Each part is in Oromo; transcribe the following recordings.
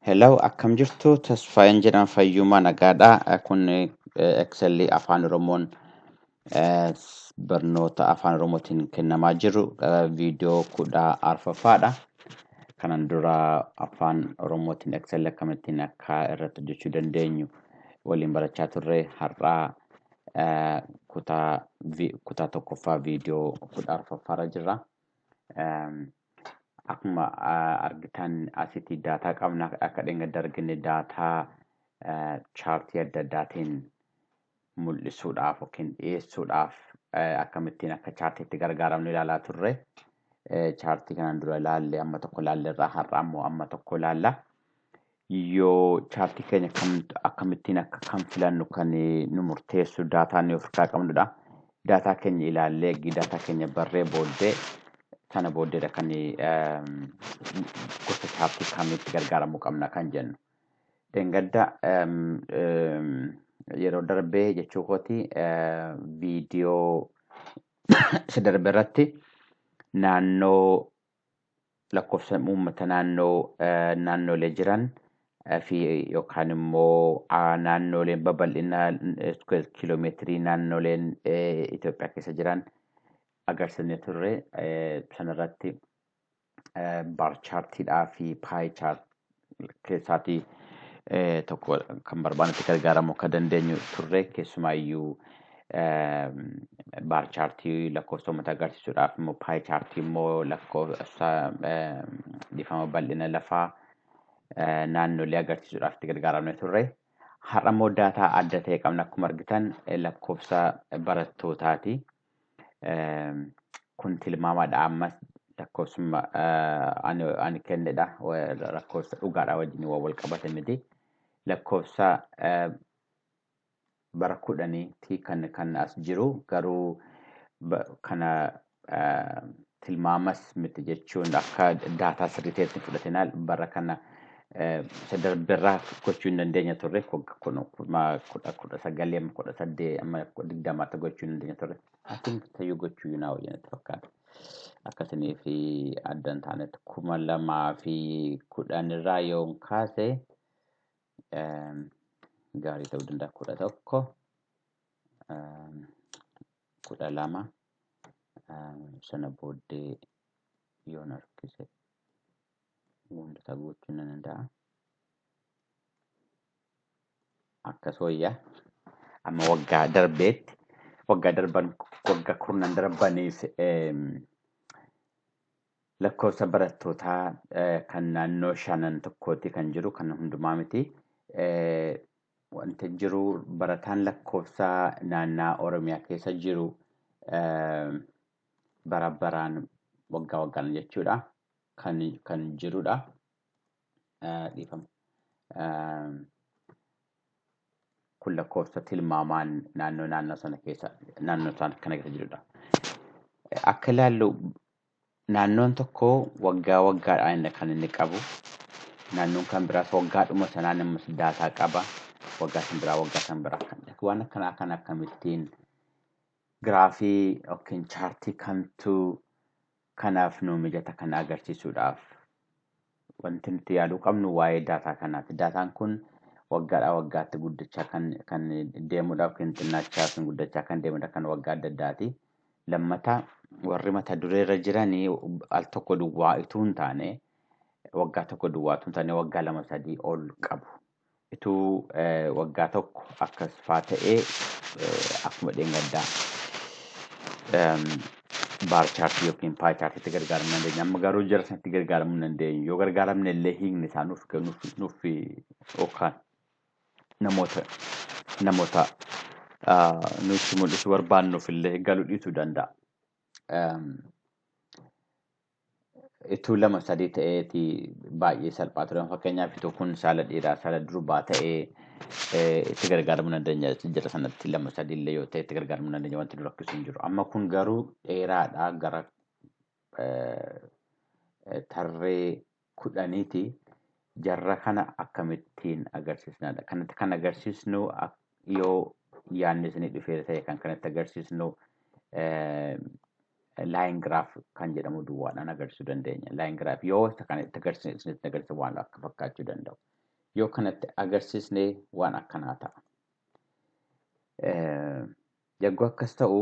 Hello, akkam jirtu? Tasfaayeen jedhama, fayyuma nagaadha. Kun Excel Afaan Oromoon barnoota Afaan Oromootiin kennamaa jiru viidiyoo 14ffaadha. Kanan dura Afaan Oromootiin Excel akkamittiin akka irratti hojjechuu dandeenyu waliin barachaa turre. Har'aa kutaa tokkoffaa viidiyoo 14ffaarra jirra. Akkuma argitan asitti daataa qabna. Akka dheengadda argine daataa chaartii adda addaatiin mul'isuudhaaf yookiin dhiyeessuudhaaf akkamittiin akka chaartiitti gargaaramnu ilaalaa turre. Chaartii kanaan dura ilaalle amma tokko ilaalle irraa har'a ammoo amma tokko ilaalla. Yoo chaartii keenya akkamittiin akka kan filannu kan nu murteessu daataa nuyi of harkaa qabnudha. Daataa keenya ilaallee eegii daataa keenya barree booddee, sana booddeedha kan gosa chaartii kamiitti gargaaramuu qabna kan jennu. Dheengadda yeroo darbee jechuu kooti, viidiyoo isa darbe irratti naannoo lakkoofsa uummata naannoo naannolee jiran fi yookaan immoo naannoleen babal'ina kiiloomeetirii naannoleen Itoophiyaa keessa jiran agarsiisnee turre. Sanarratti bar chaartiidhaa fi pie chart keessaatii tokko kan barbaannetti gargaaramuu akka dandeenyu turre. Keessumaayyuu bar chaartii lakkoofsa uummata agarsiisuudhaaf immoo, pie chaartii immoo lakkoofsa, dhiifama, bal'ina lafaa naannolee agarsiisuudhaaf itti gargaaramne turre. Har'a immoo daataa adda ta'e qabna. Akkuma argitan lakkoofsa barattootaati. Kun tilmaamadha, ammas lakkoofsuma ani kennedha. Lakkoofsa dhugaadha wajjin waan wal qabate miti. Lakkoofsa bara 10ti kan as jiru, garuu kana tilmaamas miti jechuun akka daataa sirrii ta'etti fudhatinaa. Bara kana isa darbirraa gochuu hin dandeenya turre, 19 amma 18 amma 20tti gochuu hin dandeenya turre. I think tayyuu gochuu naa wayya natti fakkaata. Akkasinii fi adda hin taanetti 2010 irraa yoon kaase gaarii ta'uu danda'a. 11, 12, sana booddee yoon harkise hundasaa gochuu nan danda'a. Akkas wayyaa. Amma waggaa darbeetti, waggaa darban, waggaa kurnan darbaniif lakkoofsa barattootaa kan naannoo shanan tokkooti kan jiru, kan hundumaa miti. Wanti jiru barataan lakkoofsa naannaa Oromiyaa keessa jiru bara baraan, waggaa waggaan jechuudha, kan jirudha. Dhiifama. Kun lakkoofsa tilmaamaan naannoo sana keessa, naannoo sana kana keessa jirudha. Akka ilaallu naannoon tokko waggaa waggaadhaan kan inni qabu. Naannoon kan biraas waggaadhuma sanaan ammas daataa qaba. Waggaa kan biraa, waggaa kan biraa. Waan akkanaa kan akkamittiin giraafii yookiin chaartii kamtu kanaaf nu mijata kan agarsiisuudhaaf, wanti nuti yaaduu qabnu waa'ee daataa kanaati. Daataan kun waggaadhaa waggaatti guddachaa kan deemudha yookiin xinnaachaa yookiin guddachaa kan deemudha, kan waggaa adda addaati. Lammata warri mata dureerra jiranii al tokko duwwaa ituu hin taane, waggaa tokko duwwaa ituu hin taane, waggaa lama sadii ol qabu. Ituu waggaa tokko akkas faa ta'ee, akkuma dheengaddaa bar chaartii yookiin pie chaartiitti gargaaramuu dandeenya. Amma garuu jara sanatti gargaaramuu hin dandeenyu. Yoo gargaaramne illee hiikni isaa nuuf yookaan namoota nutti mul'isuu barbaannuuf illee galuu dhiisuu danda'a. Ituu lama sadii ta'eeti baay'ee salphaa ture. Fakkeenyaaf ituu kun saala dhiiraa, saala durbaa ta'ee itti gargaaramuu dandeenya. Jara sanatti lama sadii illee yoo ta'e itti gargaaramuu dandeenya, wanti nu rakkisu hin jiru. Amma kun garuu dheeraadha, gara tarree 10ti. Jarra kana akkamittiin agarsiisnadha? Kanatti kan agarsiisnu yoo yaadni isinii dhufee ta'e kan kanatti agarsiisnu Line graph kan jedhamu duwwaadhaan agarsiisuu dandeenya. Line graph yoo isa kanatti agarsiisne isinitti agarsiisa waan akka fakkaachuu danda'u. Yoo kanatti agarsiisne waan akkanaa ta'a. Yagguu akkas ta'u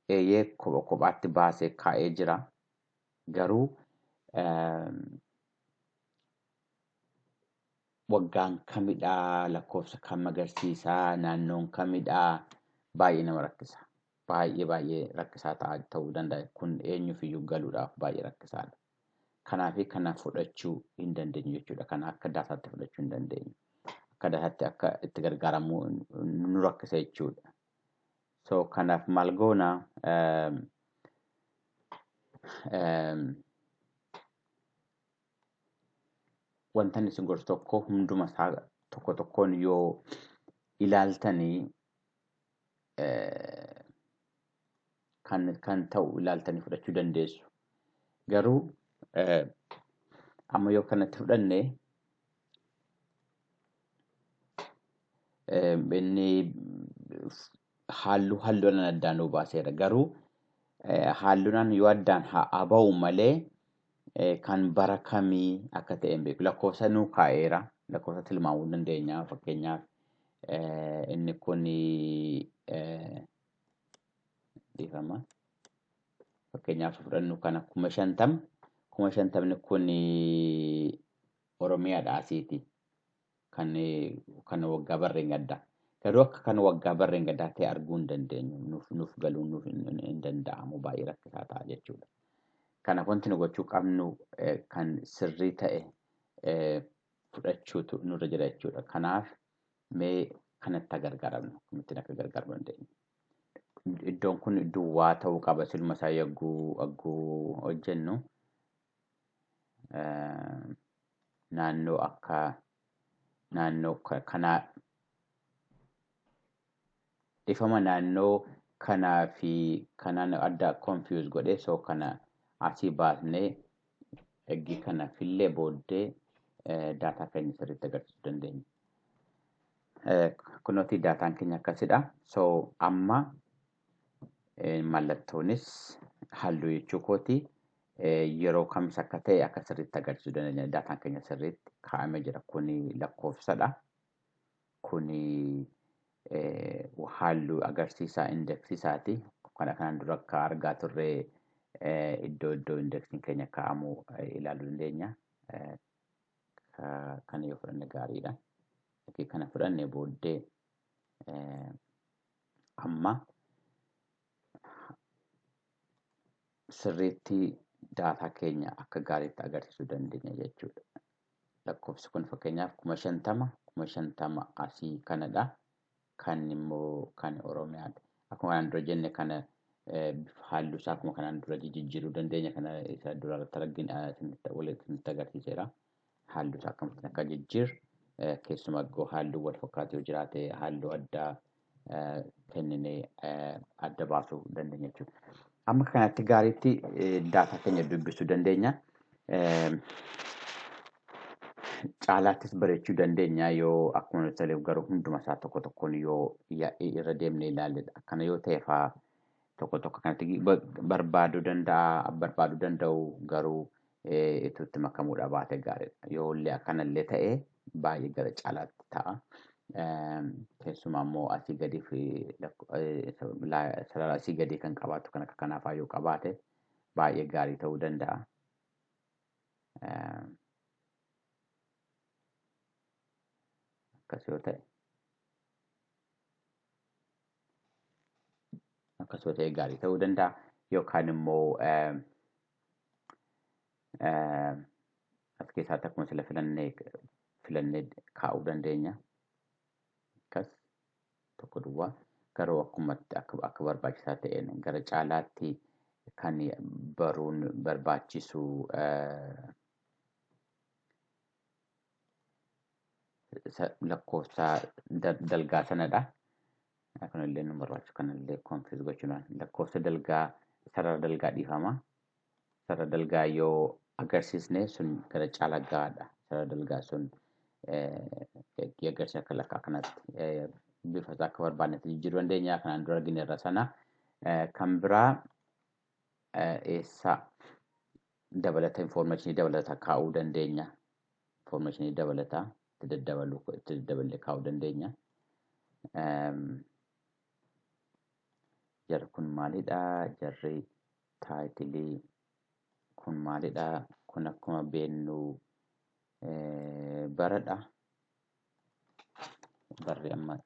eeyyee kopha kophaatti baasee kaa'ee jira. Garuu waggaan kamidhaa, lakkoofsa kam agarsiisaa, naannoon kamidhaa baay'ee nama rakkisa. Baay'ee baay'ee rakkisaa ta'uu danda'a. Kun eenyuuf iyyuu galuudhaaf baay'ee rakkisaadha. Kanaaf kana fudhachuu hin dandeenyu jechuudha. Kana akka daataatti fudhachuu hin dandeenyu. Akka daataatti akka itti gargaaramuu nu rakkisa jechuudha. So kanaaf maal goona, wanta inni isin gorsu tokko hunduma isaa tokko tokkoon yoo ilaaltanii kan ta'u ilaaltanii fudhachuu dandeessu. Garuu amma yoo kanatti fudhanne inni halluu halluudhaan addaan nu baaseera. Garuu halluudhaan yoo addaan haa ba'u malee kan bara kamii akka ta'e hin beeku. Lakkoofsa nuu kaa'eera. Lakkoofsa tilmaamuu dandeenya. Fakkeenyaaf inni kun dhiifama. Fakkeenyaaf fudhannu kana 50,000. 50,000 kun Oromiyaadha asiiti. Kan waggaa barreen gaddaa. Garuu akka kan waggaa barreen gaddaa ta'e arguu hin dandeenyu. Nuuf galuun nuuf hin danda'amu, baay'ee rakkisaa ta'a jechuudha. Kanaaf wanti nu gochuu qabnu kan sirrii ta'e fudhachuutu nurra jira jechuudha. Kanaaf mee kanatti gargaaramnu, akkamittiin akka gargaaramuu dandeenya. Iddoon kun duwwaa ta'uu qaba silma isaa yagguu hojjennu. Naannoo akka naannoo kanaa dhifama naannoo kanaa fi kanaan adda confuse godhee, so kana asii baasnee eggii kana fillee booddee daataa keenya sirriitti agarsiisuu dandeenya. Kunooti daataan keenya akkasidha. So amma mallattoonis halluu jechuu kooti yeroo kamis akka ta'e akka sirriitti agarsiisuu dandeenya. Daataan keenya sirriitti kaa'amee jira. Kuni lakkoofsadha. Kuni halluu agarsiisaa indeksiisaati. Kana kanaan dura akka argaa turre iddoo iddoo indeksiin keenya kaa'amu ilaaluu dandeenya. Kana yoo fudhanne gaariidha. Kana fudhanne booddee amma sirriitti daataa keenya akka gaariitti agarsiisuu dandeenya jechuudha. Lakkoofsi kun fakkeenyaaf 50,000, 50,000 asii kanadha. Kan immoo kan Oromiyaadha. Akkuma kanaan dura jenne kana halluu isaa akkuma kanaan dura jijjiiruu dandeenya. Kana isa dura irratti argina isinitti agarsiiseera. Halluu isaa akkamittiin akka jijjiirru, keessumaa halluu wal fakkaatu yoo jiraate halluu addaa kenninee adda baasuu dandeenya jechuudha. Amma kanatti gaariitti daataa keenya dubbisuu dandeenya. Caalaattis bareechuu dandeenya yoo akkuma nuti toleef, garuu hunduma isaa tokko tokkoon yoo irra deemnee ilaalledha. Akkana yoo ta'e fa'aa tokko tokko kanatti barbaaduu danda'a, barbaaduu danda'u, garuu itti makamuudha baate gaariidha. Yoo illee akkanallee ta'e baay'ee gara caalaatti ta'a. Keessumaa immoo asii gadii fi sarara asii gadii kan qabaatu kan akka kanaafaa yoo qabaate baay'ee gaarii ta'uu danda'a. Akkas yoo ta'e. Akkas yoo ta'e gaarii ta'uu danda'a. Yookaan immoo as keessaatti akkuma sila filannee kaa'uu dandeenya. Akkas tokko duwwaa garuu akkuma akka barbaachisaa ta'een gara caalaatti kan baruun barbaachisu lakkoofsa dalgaa sanadha. Kanallee nu barbaachisu, kanallee confuse gochuudhaan lakkoofsa dalgaa, sarara dalgaa dhiifama. Sarara dalgaa yoo agarsiisne sun gara caalaa gahaadha. Sarara dalgaa sun agarsiisa akka lakkaa kanatti bifa isaa akka barbaadnetti jijjiiruu dandeenya. Kanaan dura argine irra sana. Kan biraa Eessa dabalata information dabalata kaa'uu dandeenya. Information dabalataa itti daddabaluu itti daddaballee kaa'uu dandeenya. Jarri kun maalidha? Jarri taayitilii kun maalidha? Kun akkuma beennu baradha. Barri amma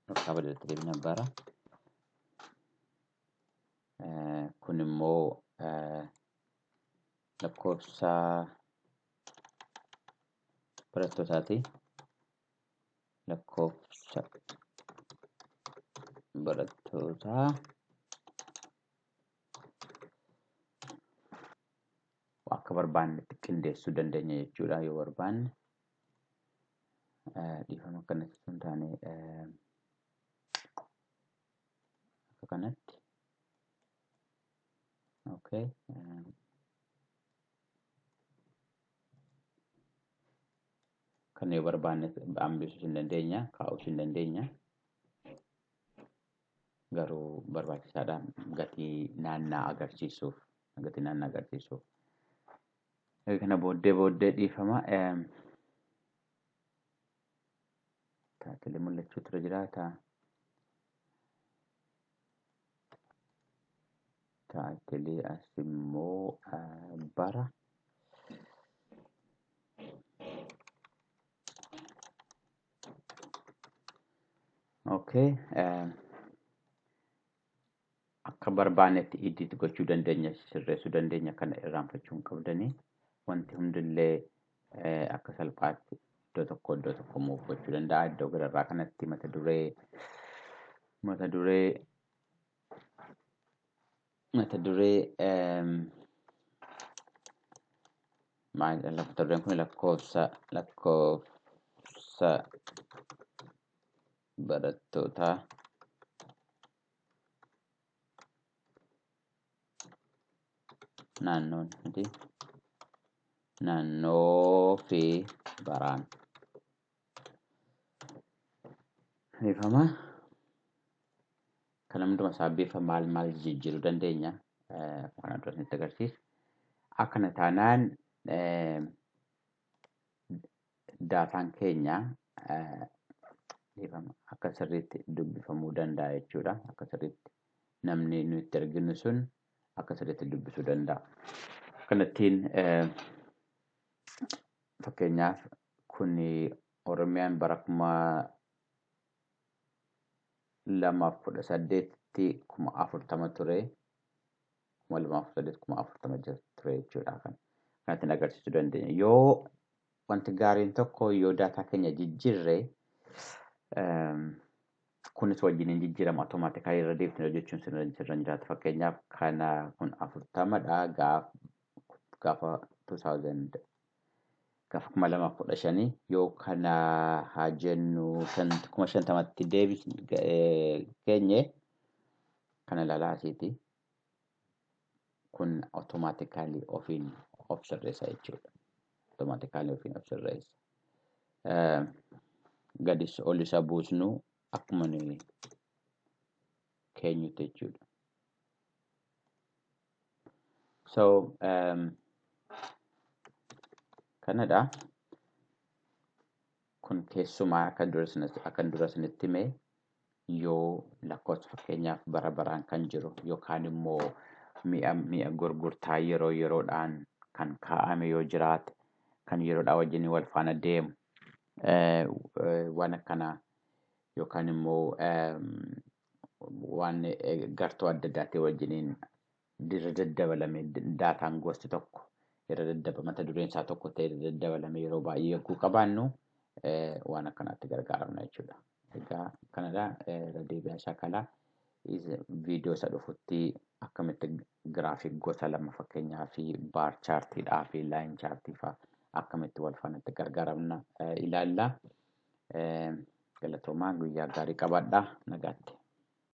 dhokkaa badeetti deebina bara. Kun immoo lakkoofsa barattootaati. Lakkoofsa barattootaa. Akka barbaannetti qindeessuu dandeenya jechuudha yoo barbaanne. Dhiifama akkanatti osoo hin taane akka kanatti. Okay. Kan yoo barbaanne hambisuus hin dandeenya, kaa'uus hin dandeenya. Garuu barbaachisaadha gatii naannaa agarsiisuuf. Gatii naannaa agarsiisuuf. Kana booddee dhiifama. Taatilee mul'achuu ture jiraata. Taatilee as immoo bara. Okay. Akka barbaannetti edit gochuu dandeenya, sirreessuu dandeenya kana irraanfachuu hin qabdanii. Wanti hundillee akka salphaatti iddoo tokko iddoo tokko move gochuu danda'a. Iddoo gararraa kanatti mata duree maal mata dureen kun lakkoofsa barattootaa naannoon miti naannoo fi baraan. Dhiifama. Kana hunduma isaa bifa maal maal jijjiiruu dandeenya. Kana dura isinitti agarsiisa. Akkana taanaan daataan keenya dhiifama akka sirriitti dubbifamuu danda'a jechuudha. Akka sirriitti namni nuti arginu sun akka sirriitti dubbisuu danda'a. Kanattiin fakkeenyaaf kun Oromiyaan bara 2018tti 40,000 ture. 2018 40,000 ture jechuudha. Kanattiin agarsiisuu dandeenya. Yoo wanti gaariin tokko yoo daataa keenya jijjiirre kunis wajjin hin jijjiiramu automaatikaalii irra deebitanii hojjechuun sirra hin jiraatu. Fakkeenyaaf kana kun 40dha gaafa 2000 gaafa 2015 yoo kana haa jennu 50,000tti deebisne keenye kana ilaalaa asiiti. Kun automaatikaalii ofiin of sirreessa jechuudha. Automaatikaalii ofiin of sirreessa. Gadis ol isa buusnu akkuma nuyi keenyutti jechuudha. So kanadha. Kun keessumaa akka dura isinitti hime yoo lakkoofsa fakkeenyaaf bara baraan kan jiru yookaan immoo mi'a gurgurtaa yeroo yeroodhaan kan kaa'ame yoo jiraate kan yeroodhaa wajjin wal faana deemu waan akkanaa yookaan immoo waan gartuu adda addaatii wajjiniin irra daddabalame daataan gosti tokko irra daddaba mata dureen isaa tokko ta'e irra daddabalame yeroo baay'ee yogguu qabaannu waan akkanaatti gargaaramna jechuudha. Egaa kanadha irra deebi'aa shaakalaa viidiyoo isa dhufutti akkamitti giraafii gosa lama fakkeenyaa fi baar chaartiidhaa fi laayin chaartii fa'aa akkamitti wal faanatti gargaaramna ilaalla. Galatoomaa guyyaa gaarii qabaadhaa nagaatti.